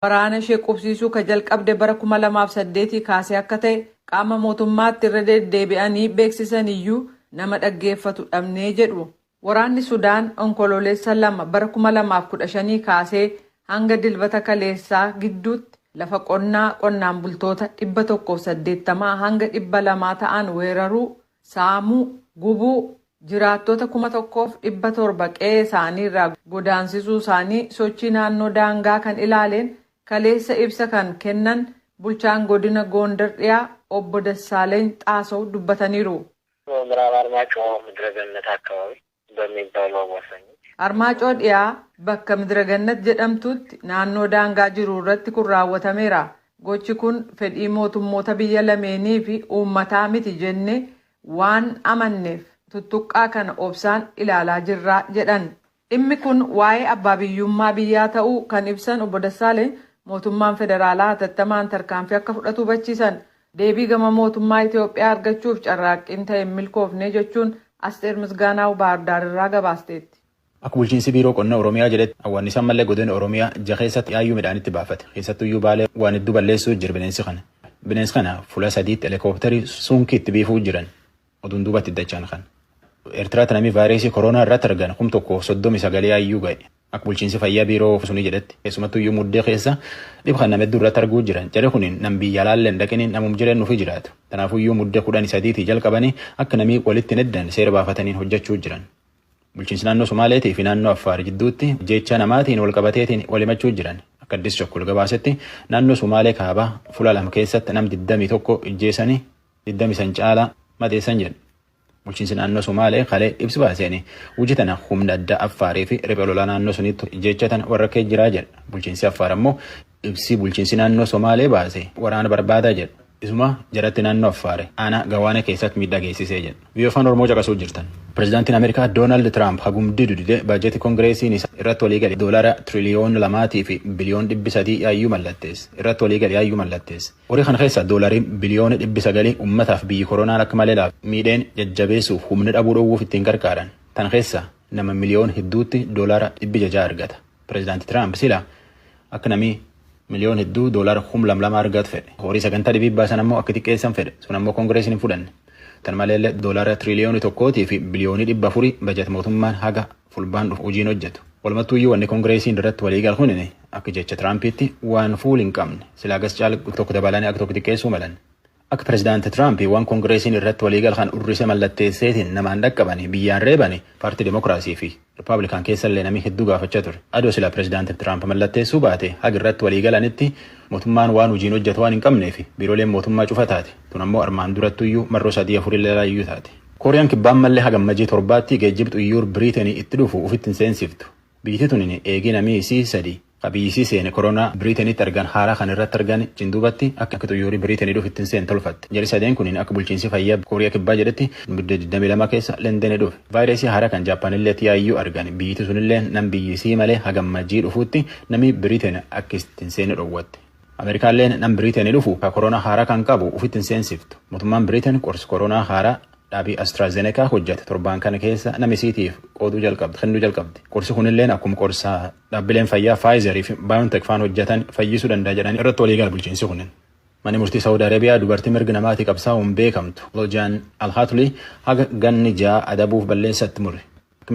Waraana ishee qubsiisuu ka jalqabde bara 2008 kaasee akka ta'e qaama mootummaatti irra deddeebi'anii beeksisan iyyuu nama dhaggeeffatu dhabnee jedhu. Waraanni Sudaan Onkoloolessa 2 bara 2015 kaasee hanga Dilbata kaleessaa gidduutti lafa qonnaa qonnaan bultoota 180 hanga 200 ta'an weeraruu, saamuu, gubuu, jiraattota 1,700 qe'ee isaaniirraa godaansisuu isaanii sochii naannoo daangaa kan ilaaleen kaleessa ibsa kan kennan bulchaan godina Goondar Dhiyaa obbo Dassaaleny Xaasow dubbataniiru. ምዕራብ አርማጭሆ ምድረገነት አካባቢ በሚባሉ አዋሳኞች Armaacoo Dhiyaa bakka Midragannat jedhamtutti naannoo daangaa jiru irratti kun raawwatameera. Gochi kun fedhii mootummoota biyya lameenii fi uummataa miti jennee waan amanneef tuttuqqaa kana obsaan ilaalaa jirra jedhan. Dhimmi kun waa'ee abbaa biyyummaa biyyaa ta'uu kan ibsan obbo Dassaaleny mootummaan federaalaa hatattamaan tarkaanfii akka fudhatu hubachiisan. Deebii gama mootummaa Itoophiyaa argachuuf carraaqqiin ta'e hin milkoofne jechuun Asteer Misgaanaaw Baahirdaar irraa gabaasteetti. Akka bulchiinsi biiroo qonna Oromiyaa jedhetti hawwaannisaan mallee godina Oromiyaa jaha keessatti yaayyuu midhaanitti baafate. Keessattuyyuu Baalee waan hedduu balleessuu jira bineensi kana. Bineensi kana fuula sadiitti helikoophtarii suunkii itti biifuu jiran. Oduun duubatti iddachaan kana. Eertiraatti namni vaayirasii koronaa irratti argan 1039 yaayyuu ga'e. Akka bulchiinsi fayyaa biiroo sunii jedhetti keessumattuyyuu muddee keessa dhib kan nama hedduu irratti arguu jiran. Jarri kun nam biyya alaallee hin dhaqiniin namum jireenyu fi jiraatu. Kanaafuyyuu muddee 13 jalqabanii akka namii walitti hin eddan seera baafataniin hojjechuu jiran. Bulchiinsi naannoo Somaaleetii fi naannoo Affaar jidduutti jecha namaatiin wal qabateetiin wal himachuu jiran. Akka Addis Chokkol gabaasetti naannoo Somaalee kaabaa fuula lama keessatti nam 21 ijjeessanii 25 caalaa madeessan jedhu. Bulchiinsi naannoo Somaalee kalee ibsi baaseen hojii tana humna addaa Affaarii fi riphee lolaa naannoo sunitti jecha tana warra kee jiraa jedha. Bulchiinsi Affaar ammoo ibsi bulchiinsi naannoo Somaalee baase waraana barbaadaa jedha. Isuma jalatti naannoo Affaar aanaa Gawaana keessatti miidhaa geessisee jedha. Biyya Afaan Oromoo caqasuu jirtan. Pireezidaantiin Ameerikaa Doonaald Tiraamp hagumdii dudide baajetii Koongireesiin isa irratti walii gale doolara tiriliyoona 2 fi biliyoona 300 yaayyuu mallatteesse. Irratti walii gale yaayyuu mallatteesse. Horii kana keessa doolariin biliyoona 900 uummataaf biyyi koronaan akka malee laaf miidheen jajjabeessuuf humna dhabuu dhoowwuuf ittiin gargaaran. Tan keessa nama miliyoona hedduutti doolara 600 argata. Pireezidaanti Tiraamp sila akka namni miliyoona hedduu doolara 2000 argatu fedhe. Horii sagantaa dhibii baasan ammoo akka xiqqeessan fedhe. Sun ammoo Koongireesiin hin fudhanne. Tan maleellee doolara tiriliyoona 1 fi biliyoonii 400 bajet mootummaan haga fulbaan dhufu hojiin hojjetu. Walumattuuyyuu wanni Koongireesiin irratti walii galu kun akka jecha Tiraampiitti waan fuul hin qabne silaa gas caala tokko dabalanii akka tokko xiqqeessuu malan. Akka pireezidaanti Tiraamp waan Koongireesiin irratti walii galu kan urrise mallatteesseetiin namaan dhaqqabanii biyyaan reebanii paartii Demokiraasii fi Rippaabilikaan keessallee namni hedduu gaafachaa ture. Adoo silaa pireezidaanti Tiraamp mallatteessuu baate haga irratti walii galanitti mootummaan waan hojiin hojjetu waan hin qabneef biirooleen mootummaa cufa taate. Tun ammoo armaan durattuyyuu marroo sadii afurillee laayyuu taate. Kooriyaan kibbaan mallee haga Ammajii 7tti geejjiba xuyyoor Biriitenii itti dhufu ofitti hin seensiftu. Biyyi tunin eegii namii isii sadi qabiyyisii seene koronaa Biriitenitti argan haaraa kan irratti argan cinduubatti akka xuyyoorii Biriitenii dhufu ittiin seen tolfatte. Jarri sadeen kun akka bulchiinsi fayyaa Kooriyaa kibbaa jedhetti muddee 22 keessa Londonii dhufe. Vaayirasii haaraa kan Jaappaanillee yaayyuu argan biyyi sunillee nam biyyisii malee haga Ammajii dhufuutti namni Biriiten akka ittiin seene dhoowwatte. Ameerikaalleen nam Biriitenii dhufu ka koronaa haaraa kan qabu ofitti hin seensiftu. Mootummaan Biriiten qorsi koronaa haaraa dhaabii AstraZeneca hojjete torbaan kana keessa nama isiitiif qooduu jalqabdi kennuu jalqabdi. Qorsi kunilleen akkuma qorsaa dhaabbileen fayyaa Pfizer fi BioNTech faan hojjetan fayyisuu danda'a jedhanii irratti walii gala bulchiinsi kunin. Manni murtii Saawud Arabiyaa dubartii mirga namaatii qabsaa'uun beekamtu Lojaan Alhaatuli haga ganni 6 adabuuf balleessatti mure.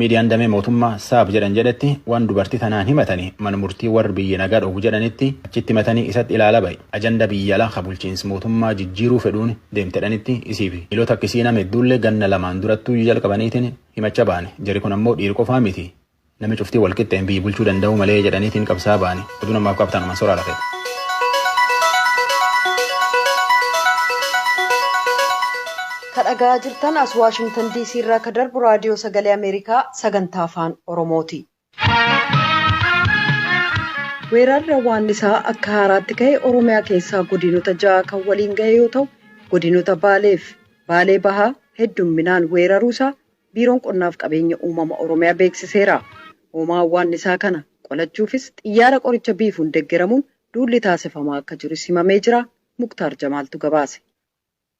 Miidiyaan damee mootummaa Saab jedhan jedhetti waan dubartii tanaan himatanii mana murtii warri biyya nagaa dhowwu jedhanitti achitti himatanii isatti ilaala ba'e. Ajanda biyya alaa ka bulchiinsi mootummaa jijjiiruu fedhuun deemtedhanitti isii fi miilota akkasii nama hedduullee ganna lamaan durattuu jalqabaniitiin himacha baane. Jarri kun ammoo dhiira qofaa miti. Namni cuftii walqixxeen biyyi bulchuu danda'u malee jedhaniitiin qabsaa baane. Oduu namaaf qabatan Mansoor Alafeet. Ka dhagaa jirtan as Waashingtan DC irraa ka darbu Raadiyoo Sagalee Ameerikaa sagantaa Afaan Oromooti. Weerarri hawwaannisaa akka haaraatti ka'e Oromiyaa keessaa godinota ja'a kan waliin gahe yoo ta'u, godinota Baaleef Baalee Bahaa heddumminaan weeraruusaa Biiroon Qonnaaf Qabeenya Uumama Oromiyaa beeksiseera. Hoomaa hawwaannisaa kana qolachuufis xiyyaara qoricha biifuun deeggaramuun duulli taasifamaa akka jirus himamee jira. Muktaar Jamaaltu gabaase.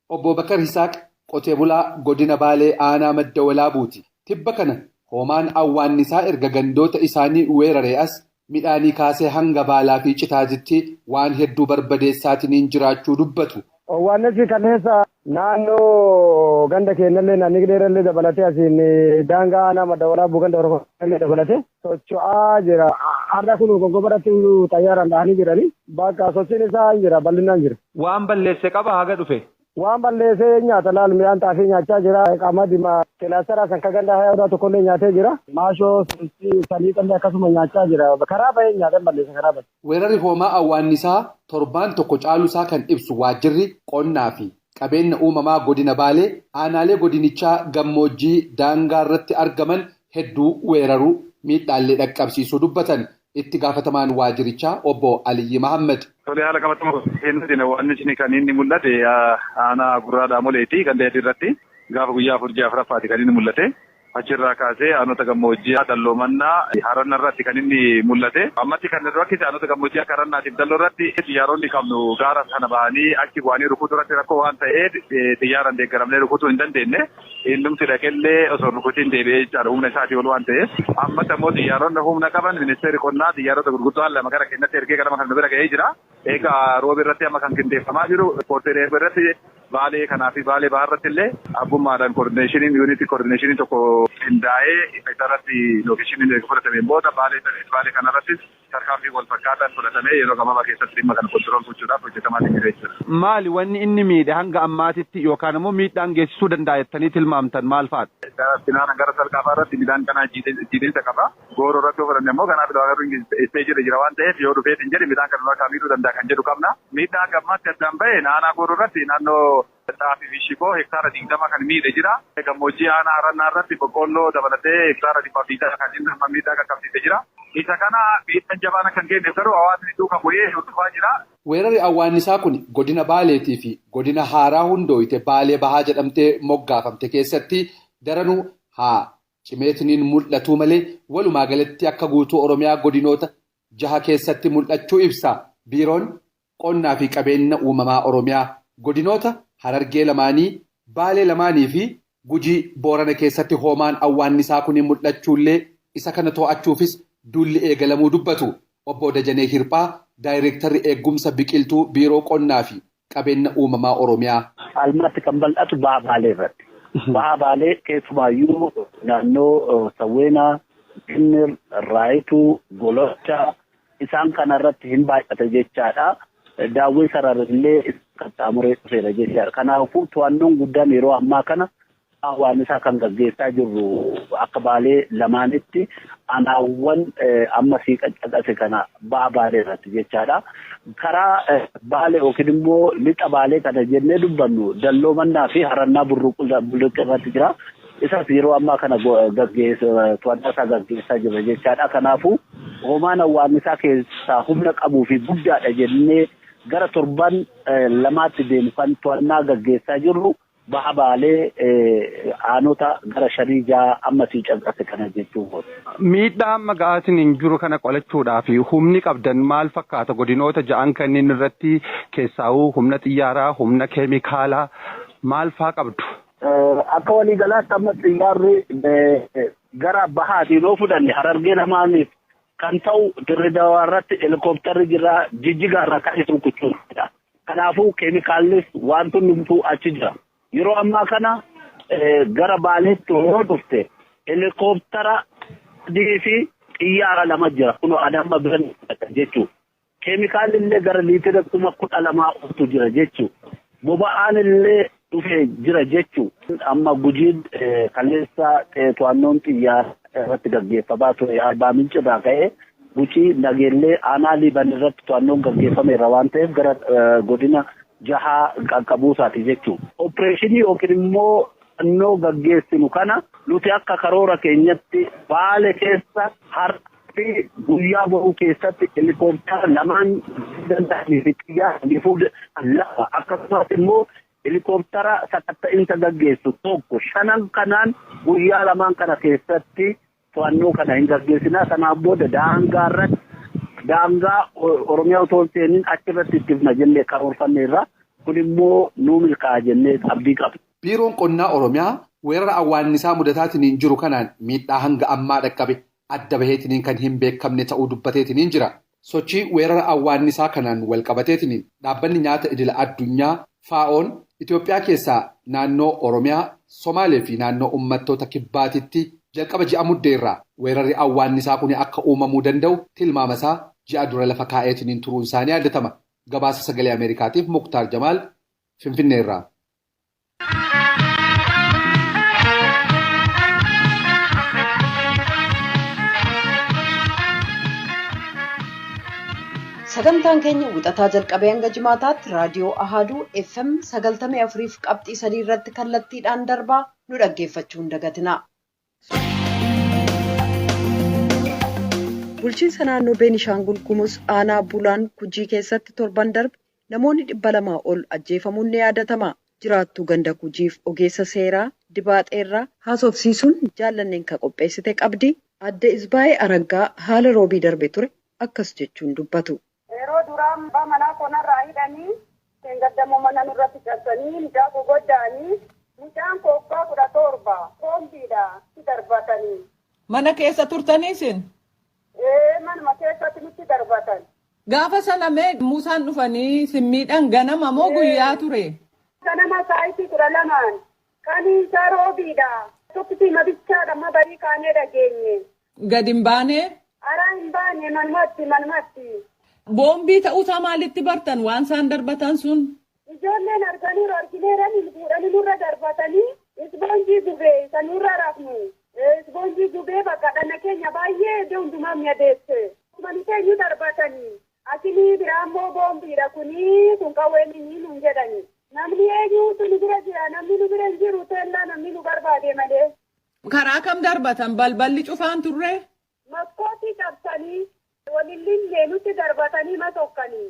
Obbo Bakar Hisaaq qotee bulaa godina Baalee aanaa Madda Walaabuuti. Tibba kana hoomaan awwaannisaa erga gandoota isaanii weeraree as Midhaanii kaasee hanga baalaa fi citaatitti waan hedduu barbadeessaatiin jiraachuu dubbatu. Owwaannissi kaleessa naannoo ganda keenyallee naannoo dheerallee dabalatee asiin daangaa aanaa madda waraabuu ganda oromoo dabalatee socho'aa jira. Har'a kun gongobaratti xayyaaraan dhahanii jiranii bakka sochiin isaa hin jira bal'inaan jira. Waan balleesse qaba haga dhufe. Waan balleessee nyaata laal midhaan xaafii nyaachaa jira. Qamadii kilaastara san kan ganda hayaa tokkollee nyaatee jira. Maashoo saliixallee akkasuma nyaachaa jira. Karaa bahee nyaatan balleessa karaa bahee. Weerarri hoomaa awwaannisaa torbaan tokko caalusaa kan ibsu waajjirri qonnaa fi qabeenya uumamaa godina Baalee aanaalee godinichaa gammoojjii daangaa irratti argaman hedduu weeraruu miidhaallee dhaqqabsiisuu dubbatan. Itti gaafatamaan waajjirichaa obbo Aliyyi Mahammad. Tolee, haala qabatama awwaannisni kan inni mul'ate aanaa Gurraa Daamoleeti ganda irratti gaafa guyyaa 4 ji'a 4ffaati kan inni mul'ate. Achirraa kaasee aanota gammoojjii Dalloo Mannaa Haranna irratti kan inni mul'ate. Ammatti kan rakkise aanota gammoojjii akka Harannaatiif Dalloo irratti xiyyaaronni qabnu gaara sana bahanii achi bu'anii rukutuu irratti rakkoo waan ta'eef xiyyaaraan deeggaramnee rukutuu hin dandeenye. Innumti dhaqellee osoo rukutiin deebi'ee jechaadha humna isaatii ol waan ta'eef. Ammatti ammoo xiyyaaronni humna qaban ministeerri qonnaa xiyyaarota gurguddoo lama gara keenyatti ergee gara kan nu bira ga'ee jira. Egaa roobi irratti amma kan qindeeffamaa jiru poortii irratti Baalee kanaa fi Baalee bahaa irratti illee abbummaadhaan koordineeshiniin yuunitii koordineeshiniin tokko qindaa'ee isarratti lookeeshiniin erga fudhatameen booda Baalee kanarrattis tarkaanfii wal fakkaataan fudhatamee yeroo gabaabaa keessatti dhimma kana control gochuudhaaf hojjetamaa jira jechuudha. Maali wanni inni miidhe hanga ammaatitti yookaan immoo miidhaan geessisuu danda'a jettanii tilmaamtan maal fa'aadha? Finaan gara salqaafaa irratti midhaan kanaa jiidhinsa qaba. Gooroo irratti yoo fudhanne immoo kanaaf isteejii jira waan ta'eef yoo dhufeet hin jedhe midhaan kana irraa miidhuu danda'a kan jedhu qabna. Miidhaan hanga ammaatti addaan bahe aanaa gooroo irratti naannoo xaafii fi shiboo hektaara 20 kan miidhe jira. Gammoojjii aanaa Harannaa irratti boqqoolloo dabalatee hektaara 120 kan inni amma miidhaa qaqqabsiise jira. Isa kana miidhaan jabaan akka hin geenyeef garuu hawaasni duuka bu'ee hordofaa jira. Weerarri awwaannisaa kun godina Baaleetii fi godina haaraa hundooyite Baalee Bahaa jedhamtee moggaafamte keessatti daranuu haa cimeetiniin mul'atuu malee walumaa galatti akka guutuu Oromiyaa godinoota jaha keessatti mul'achuu ibsa. Biiroon Qonnaa fi Qabeenya Uumamaa Oromiyaa godinoota Harargee lamaanii, Baalee lamaanii fi Gujii Boorana keessatti hoomaan awwaannisaa kun mul'achuullee isa kana to'achuufis duulli eegalamuu dubbatu. Obbo Dajanee Hirphaa, Daayireektarri Eeggumsa Biqiltuu Biiroo Qonnaa fi Qabeenya Uumamaa Oromiyaa. Caalmaatti kan bal'atu baha Baalee irratti. Baha Baalee keessumaayyuu naannoo Sawweenaa, Ginnir, Raayituu, Gololcha isaan kana irratti hin baay'ata jechaadha. Daawwee sararrillee qaxxaamuree dhufeera jechaadha. Kanaafuu to'annoon guddaan yeroo ammaa kana waan isaa kan gaggeessaa jirru akka Baalee lamaanitti aanaawwan amma sii qaccaqase kana baha Baalee irratti jechaadha. Karaa Baalee yookiin immoo lixa Baalee kana jennee dubbannu Dalloo Mannaa fi Harannaa Burruuq irratti jira. Isas yeroo ammaa kana to'annaa isaa gaggeessaa jirra jechaadha. Kanaafuu hoomaan awwaannisaa keessaa humna qabuu fi guddaadha jennee gara torban lamaatti deemu kan to'annaa gaggeessaa jirru baha Baalee aanota gara shanii jaha amma sii caqase kana jechuun. Miidhaa amma ga'aatiin hin jiru kana qolachuudhaaf humni qabdan maal fakkaata? Godinoota ja'an kanneen irratti keessaa'uu humna xiyyaaraa, humna keemikaalaa maal faa qabdu? Akka waliigalaatti amma xiyyaarri gara bahaatiin yoo fudhanne Harargee lamaaniif kan ta'u Dirree Dawaa irratti helikoophtarri jira, Jijjigaa irraa kan isa rukuchuudha. Kanaafuu keemikaallis wanti hundumtuu achi jira. Yeroo ammaa kana gara Baaleetti yoo dhufte helikoophitara 3 fi xiyyaara 2 jira. Kun adamma bira jechuudha. Keemikaalli illee gara liitira 12,000 oltu jira jechuudha. Boba'aan illee dhufee jira jechuudha. Amma Gujiin kaleessa to'annoon xiyyaara irratti gaggeeffamaa ture Arbaa Minci irraa ka'ee Gucii Nageellee aanaa Liiban irratti to'annoon gaggeeffameera waan ta'eef gara godina jahaa qaqqabuusaati jechuudha. Opereeshinii yookiin immoo to'annoo gaggeessinu kana nuti akka karoora keenyatti Baale keessa har'a fi guyyaa boruu keessatti helikooftara lamaan danda'anii fi xiyyaara biifuu lama akkasumas immoo helikooftara sakatta'insa gaggeessu tokko shanan kanaan guyyaa lamaan kana keessatti to'annoo kana hin gaggeessinaa. Kanaaf booda daangaa irratti daangaa Oromiyaa otoo hin seeniin achirratti itti fufna jennee karoorfanneerra. Kun immoo nuu milkaa'a jennee abdii qabna. Biiroon Qonnaa Oromiyaa weerara awwaannisaa mudataatiin jiru kanaan miidhaa hanga ammaa dhaqqabe adda baheetiniin kan hin beekamne ta'uu dubbateetiniin jira. Sochii weerara awwaannisaa kanaan walqabateetiniin dhaabbanni nyaata idila addunyaa FAO'n Itoophiyaa keessaa naannoo Oromiyaa, Somaalee fi naannoo uummattoota kibbaatitti jalqaba ji'a muddeerraa weerarri awwaannisaa kun akka uumamuu danda'u tilmaama isaa ji'a dura lafa kaa'eetiniin turuun isaanii yaadatama. Gabaasa sagalee Ameerikaatiif Muktaar Jamaal Finfinneerraa. Sagantaan keenya wixataa jalqabee hanga jimaataatti raadiyoo Ahaaduu FM 94.3 irratti kallattiidhaan darbaa nu dhaggeeffachuu hin dagatina. Bulchiinsa naannoo Beenishaangul Gumuz aanaa Bulaan Gujii keessatti torban darbe namoonni 200 ol ajjeefamuun ni yaadatama. Jiraattuu ganda Gujiif ogeessa seeraa Dibaaxeerraa haasofsiisuun jaallanneen kan qopheessite qabdi. Adde Isbaayee Araggaa haala roobii darbe ture akkas jechuun dubbatu. Yeroo duraa abbaa manaa konarraa hidhanii gaddamoo mana nurratti cabsanii mucaa koo goddaanii mucaan koo waggaa 17 koombiidha itti darbatanii. Mana keessa turtanii isin? Ee, manuma keessatti nutti darbatan. Gaafa sana mee Muusaan dhufanii isin miidhan ganama moo guyyaa ture? Ganama saayitii 12n kan isaa roobiidha. Tokkitti mabichaadha amma barii kaanee dhageenye. Gad hin baanee? Araa hin baane manumatti manumatti. Boombii ta'uusaa maalitti bartan waan isaan darbatan sun? Ijoolleen arganiiru argineeranii fuudhanii nurra darbatanii isboonjii gubee isa nurra rafnu. Isboonjii gubee bakka dhana keenya baay'ee iddoo hundumaa mi'adeesse. Mani keenyu darbatanii. Asinii biraa immoo boombiidha kunii kun qawween inni nuun jedhani. Namni eenyuutu nu bira jira namni nu bira hin jiru teellaa namni nu barbaade malee. Karaa kam darbatan balballi cufaan turre? Maskootii cabsanii walillee nutti darbatanii masokkanii.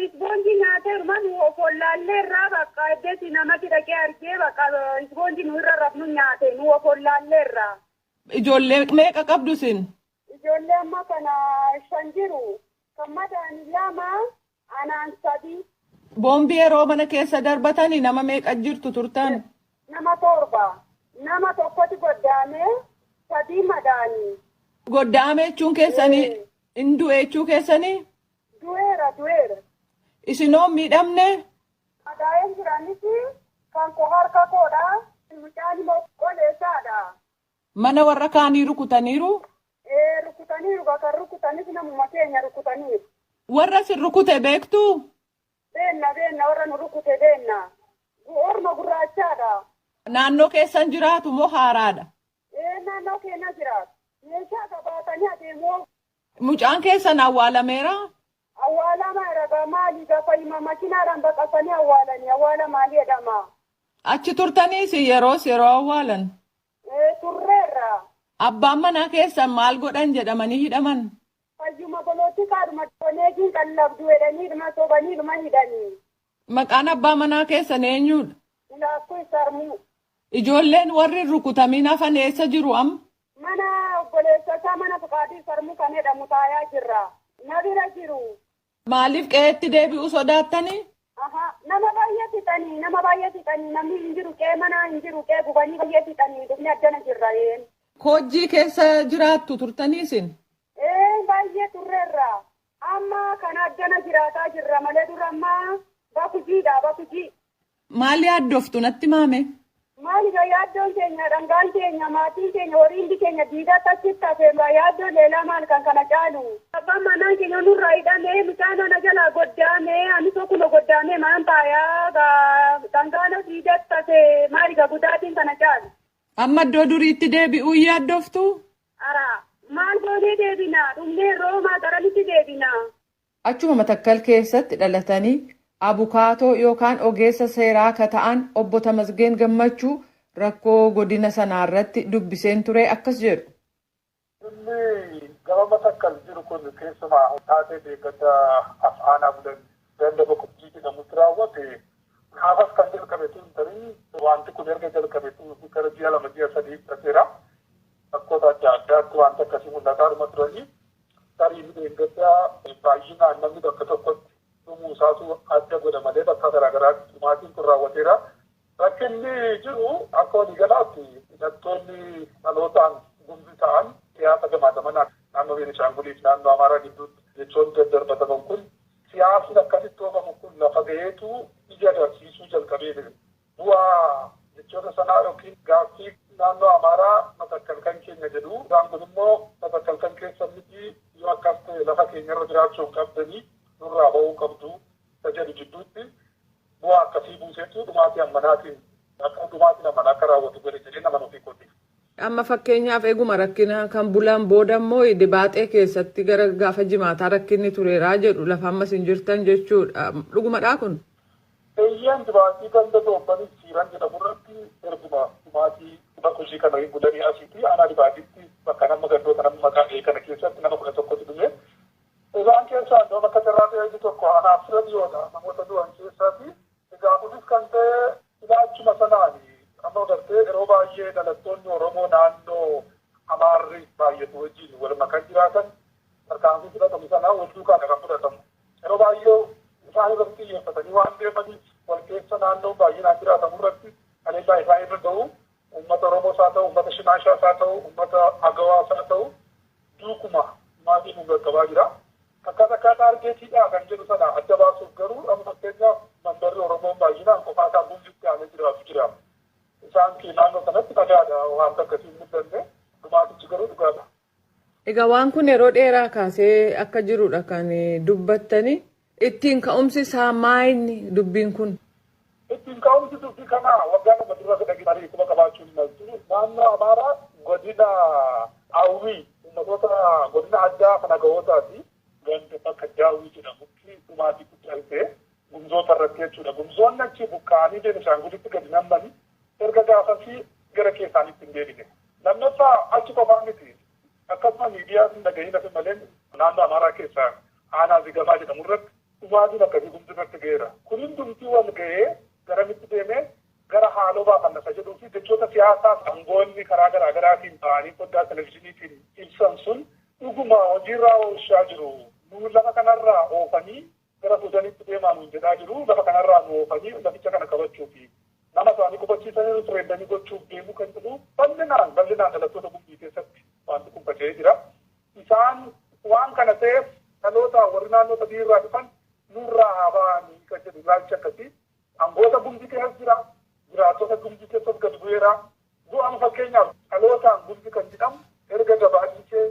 Isboonjii nyaateeru manu of wallaallee irraa bakka iddeetti namatti dhaqee argee bakka isboonjii nu irra rafnu nyaate nu of wallaallee irraa. Ijoollee meeqa qabdu isin? Ijoollee amma kana 5 jiru. Kan madaan 2 anaan 3. Boombii yeroo mana keessa darbatanii nama meeqa jirtu turtan? Nama 7. Nama tokkotti goddaame 3 madaanii. Goddaame jechuun keessanii hin du'e jechuu keessanii? Du'eera du'eera. Isinoo miidhamne? Madaa'een jiranis kan koo harka koodha. Mucaan immoo qoleessaadha. Mana warra kaanii rukutaniiru? Ee rukutaniiru bakka rukutanis namuma keenya rukutaniiru. Warra sin rukute beektuu? Beenna beenna warra nu rukute beenna. Orma gurraachaadha. Naannoo keessan jiraatu moo haaraadha? Ee naannoo keenya jiraatu. Meeshaa qabaatanii adeemu. Mucaan keessan awwaalameera? Awwaalameera gaa maali gaafa hima makiinaadhaan baqatanii awwaalanii awwaala maali jedhama. Achi turtaniis yeroos yeroo awwaalan? Ee turreerra. Abbaan manaa keessan maal godhan jedhamanii hidhaman? Fayyuma polootikaadhuma oneegiin qallabdu jedhanii dhuma sobanii dhuma hidhanii. Maqaan abbaa manaa keessan eenyudha? Laakkuu Sarmuu. Ijoolleen warri rukutamiin hafan eessa jiru amma? Mana obboleessa isaa mana Fuqaadii Sarmuu kan jedhamu taayaa jirra. Na bira jiru. Maaliif qe'eetti deebi'uu sodaattanii? Nama baay'ee fixanii nama baay'ee fixanii namni hin jiru qe'ee manaa hin jiru qe'ee gubanii baay'ee fixanii dhufni addana jirra. Hojii keessa jiraattu turtanii isin? Ee baay'ee turreerra. Amma kana addana jiraataa jirra malee dura ammaa bakujiidha bakujii. Maali yaaddoftu natti maame? Maali yaaddoon keenya dhangaan keenya maatiin keenya horiin keenya diidaa achitti hafe yaaddoon leelaa maal kan kana caalu. Abbaan manaan keenya nurraa hidhamee mucaan ana jalaa goddaamee ani tokkuma goddaamee maan taayaa dhangaan diidaatti hafe maali gudaatiin kana caalu. Amma iddoo duriitti deebi'uu yaaddoftu? Ara maal goonee deebina dhumnee roomaa garamitti deebina. Achuma Matakkal keessatti dhalatanii abukaatoo yookaan ogeessa seeraa akka ta'an obbo Tamasgeen Gammachuu rakkoo godina sanaa irratti dubbiseen ture akkas jedhu. Inni gama Matakkal jiru kun keessumaa taatee deeggarsa afaanaa bulan ganda boqojjii jedhamutti raawwate gaafas kan jalqabe tun tarii wanti kun erga jalqabe tun gara ji'a 2 ji'a 3 fudhateera. Rakkoota adda addaatti wanta akkasii mul'ataa dhuma turanii tarii deeggarsa baay'inaan namni bakka tokkotti dhumuu isaatu adda godha malee bakka garaagaraatti dhumaatiin kun raawwateera. Rakkinni jiru akka waliigalaatti hidhattoonni dhalootaan gumbii ta'an Siyaasa gamaa gamanaa naannoo Beenishaangulii fi naannoo Amaaraa gidduutti jechoonni daddarbataman kun siyaasni akkasitti oofamu kun lafa ga'eetu ija agarsiisuu jalqabee jira. Bu'aa jechoota sanaa yookiin gaaffii naannoo Amaaraa Matakkal kan keenya jedhu isaan kun immoo Matakkal kan keessa miti, yoo akkas ta'e lafa keenyarra jiraachuu hin qabdanii, nurraa ba'uu qabdu isa jedhu jidduutti bu'aa akkasii buuseetu dhumaatii ammanaatiin akka dhumaatiin ammanaa akka raawwatu godhe jedhee nama ofii kooti. Amma fakkeenyaaf eeguma rakkina kan bulan booda immoo Dibaaxee keessatti gara gaafa Jimaataa rakkinni tureeraa jedhu, lafa ammas hin jirtan jechuudha. Dhugumadhaa kun? Eeyyaan, Dibaaxii ganda Doobbanii Siiran jedhamu irratti erguma dhumaatii bakka hojii kana bulanii asitti aanaa Dibaaxiitti bakka nama gandoota nama maqaa dhahee kana keessatti nama 11tu dhume. Isaan keessaa iddoo bakka carraa ta'e tokko anaaf fira dhiyoodha namoota du'an keessaati. Egaa kunis kan ta'e ilaalchuma sanaani. Amma gartee yeroo baay'ee dhalattoonni Oromoo naannoo Amaarri baay'atu wajjin wal makan jiraatan tarkaanfii fudhatamu sana wal duukaadha kan fudhatamu. Yeroo baay'ee isaan irratti xiyyeeffatanii waan deemaniif wal keessa naannoo baay'inaan jiraatamu irratti haleellaa isaan irra ga'u uummata Oromoos haa ta'u, uummata Shinaashaas haa ta'u, uummata Agawaas haa ta'u, duukuma maatiin nu qaqqabaa jira. Akkaataa akkaataa argeetiidha kan jedhu sana adda baasuuf garuu amma fakkeenyaaf mandarri Oromoon baay'inaan qofaa isaa Gumzitti aanee jiraatu jira. Isaan naannoo sanatti nagaadha, wanta akkasii hin mul'anne, dhumaatichi garuu dhugaadha. Egaa waan kun yeroo dheeraa kaasee akka jirudha kan dubbattani. Ittiin ka'umsi isaa maayini dubbiin kun? Ittiin ka'umsi dubbii kanaa waggaa 2 dura fedha marii kuma qabaachuu hin maltu. Naannoo Amaaraa godina Awwii uummattoota godina addaa kan Agawootaati. Ganda bakka Daawwii jedhamutti dhumaatii guddaa ta'e Gumzoota irratti jechuudha. Gumzoonni achi buqqa'anii Beenishaangulitti gadi nammanii erga gaafasii gara keessaanitti hin deebine. Lammaffaa, achi qofaa miti. Akkasuma miidiyaa hin dhagahin hafe malee naannoo Amaaraa keessaa aanaa Zigamaa jedhamu irratti dhumaatiin akkasii Gumzi irratti ga'eera. Kun hundumtii wal ga'ee garamitti deemee gara haaloo baafannasa jedhuu fi jechoota siyaasaa aangoonni karaa garaa garaatiin ta'anii foddaa televizyiiniitiin ibsan sun dhuguma hojiirraa oolchaa jiru. Nu lafa kanarraa oofanii gara Suudaanitti deemaa nuun jedhaa jiru. Lafa kanarraa nu oofanii laficha kana qabachuufi nama isaanii qubachiisanii tureendanii gochuuf deemuu kan jedhu bal'inaan bal'inaan dhalattoota Gumbii keessatti wanti kun faca'ee jira. Isaan waan kana ta'eef dhaloota warri naannoo sadii irraa dhufan nurraa haa ba'anii kan jedhu ilaalchi akkasii aangoota Gumbii keessas jira. Jiraattota Gumbii keessas gad bu'eera. Bu'aan fakkeenyaaf dhalootaan Gumbii kan jedhamu erga gabaa dhiisee,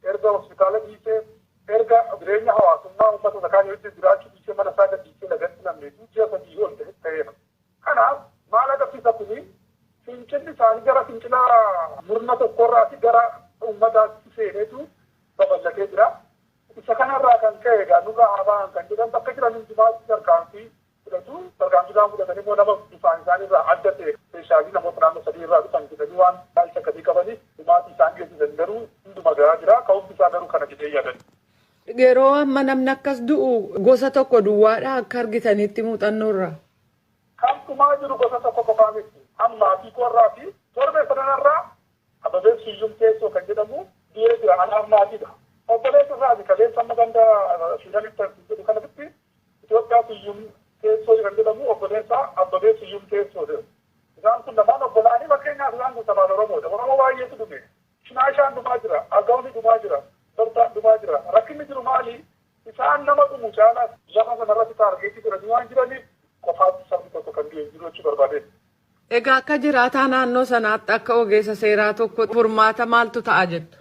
erga hospitaala dhiisee, erga jireenya hawaasummaa uummata isa kaan wajjin jiraachuu dhiisee, mana isaa gad dhiisee lagatti namneetu ji'a 3 ol ta'eera. Kanaaf maal agarsiisa kuni? Fincilli isaanii gara fincila murna tokkorraati gara uummataatti seeneetu babal'atee jira. Isa kanarraa kan ka'e egaa nurraa haa ba'an kan jedhan bakka jiran hundumaatti tarkaanfii fudhatu. Tarkaanfii isaan fudhatan immoo nama bifaan isaaniirraa adda ta'e, speeshaalii namoota naannoo sadii irraa dhufan jedhanii waan ilaalcha akkasii qabaniif dhumaatii isaan geessisan garuu hunduma gahaa jira. Ka'umsi isaa garuu kana jedhee yaadan. Yeroo amma namni akkas du'u gosa tokko duwwaadha akka argitanitti muuxannoorra? Kan dhumaa jiru gosa tokko qofaa miti. Amma maatii koorraa fi torbee sanarraa Ababeen Siyyum Teessoo kan jedhamu du'ee jira. Anaaf maatiidha. Obboleessa isaati kaleessa amma ganda Siidanitti jedhu kanatti Itoophiyaa Siyyum Teessoo kan jedhamu obboleessa Abbabee Siyyum Teessoo jedhu. Isaan kun lamaan obbolaanii, fakkeenyaaf isaan kun sabaan Oromoodha. Oromoo baay'eetu dhume. Shinaashaan dhumaa jira. Agawni dhumaa jira. Bartaan dhumaa jira. Rakkinni jiru maali? Isaan nama dhumu caalaa lafa sanarratti taargeetii godhanii waan jiraniif qofaatti sabni tokko kan du'e jiru jechuu barbaadeen. Egaa akka jiraataa naannoo sanaatti, akka ogeessa seeraa tokko, furmaata maaltu ta'a jettu?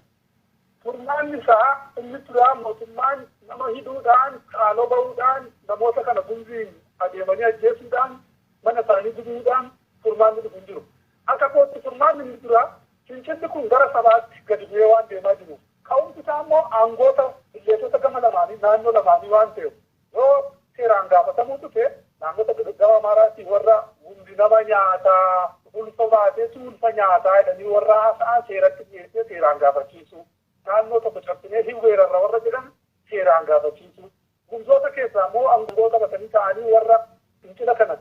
Furmaanni isaa inni turaa mootummaan nama hidhuudhaan, haaloo bahuudhaan, namoota kana Gumziin adeemanii ajjeesuudhaan, mana isaanii gubuudhaan furmaanni dhufu hin jiru. Akka kootti furmaanni inni duraa fincilli kun gara sabaatti gadi bu'ee waan deemaa jiruuf. Ka'umsi isaa immoo aangoota illeetota gama lamaanii naannoo lamaanii waan ta'eef yoo seeraan gaafatamuu dhufe naannota gama Amaaraatti warra Gumzi nama nyaataa, ulfa baateetu ulfa nyaataa jedhanii warra haasa'an seeratti dhiyeessee seeraan gaafachiisu. Naannoo tokko cabsinee hin weerarra warra jedhan seeraan gaafachiisu. Gumzoota keessaa immoo aangoo qabatanii ta'anii warra fincila kana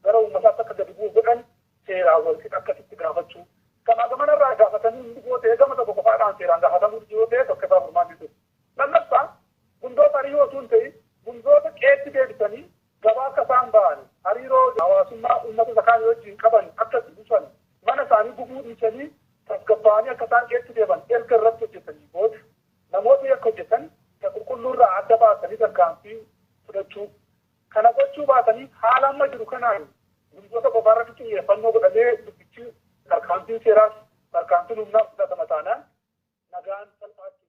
gara uummataatti akka gadi bu'u godhan seeraan wal qixa akkasitti gaafachuu. Gamaa gamanarraa gaafatanii hundi yoo ta'e gama tokko qofaadhaan seeraan gaafatamuu yoo ta'e tokko isaa furmaanni jiru. Lammaffaa, Gumzoota hariiroo osoo hin ta'in Gumzoota qeetti deebisanii gabaa akka isaan ba'an, hariiroo hawaasummaa uummata isa kaanii wajjin qaban akka itti dhufan, mana isaanii gubuu dhiisanii tasgabbaa'anii akka isaan qeetti deeman erga irratti hojjetanii Kana gochuu baatanii haala amma jiru kanaan gumzoota qofaarratti xiyyeeffannoo godhamee dubbichi tarkaanfiin seeraas tarkaanfiin humnaas fudhatama taanaan nagaan salphaatti.